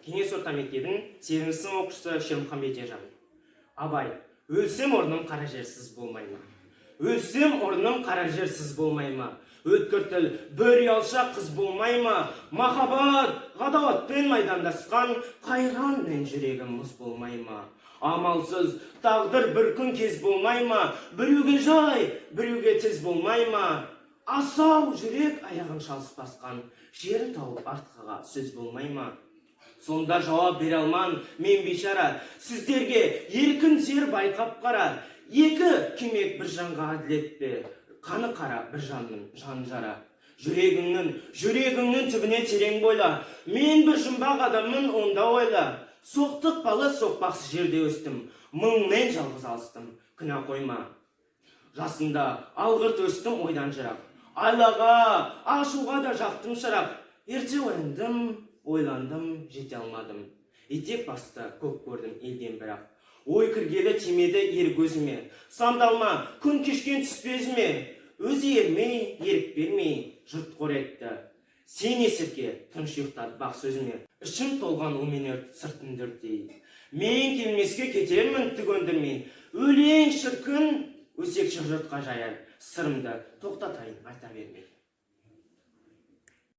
Кеңес орта мектебінің сегізінші сынып оқушысы Шермұхамбет Ержан. Абай. Өлсем, орным қара жерсіз болмай ма? Өлсем, орным қара жерсіз болмай ма? Өткір тіл бір ұялшақ қыз болмай ма? Махаббат ғадауатпен майдандасқан қайран мен жүрегім мұз болмай ма? Амалсыз тағдыр бір күн кез болмай ма? Біреуге жай, біреуге тез болмай ма? Асау жүрек аяғын шалыс басқан, жерін тауып артқыға сөз болмай ма? Сонда жауап бере алман мен бейшара сіздерге. Еркін жер байқап қара. Екі кемек бір жанға әділет пе? Қаны қара бір жанның жан жара. Жүрегіңнің түбіне терең бойла. Мен бір жұмбақ адаммын, онда ойла. Соқтықпалы соқпақсыз жерде өстім, мыңмен жалғыз алыстым, күнә қойма. Жасында алғырт өстім, ойдан жырақ, айлаға ашуға да жақтым шырақ. Ерте ояндым, ойландым, жете алмадым. Етек басты көп көрдім елден, бірақ ой кіргелі тимеді ер көзіме. Сандалма, күн кешкен түспезіме. Өзі ермей, ерік бермей жұрт қор етті. Сен есірке, тыныш ұйықтат бақ сөзіме. Ішім толған умен өрт, сыртымды өртей. Мен келмеске кетермін түк өндірмей. Өлең, шіркін, өсекші жұртқа жаяр сырымды тоқтатайын айта бермей.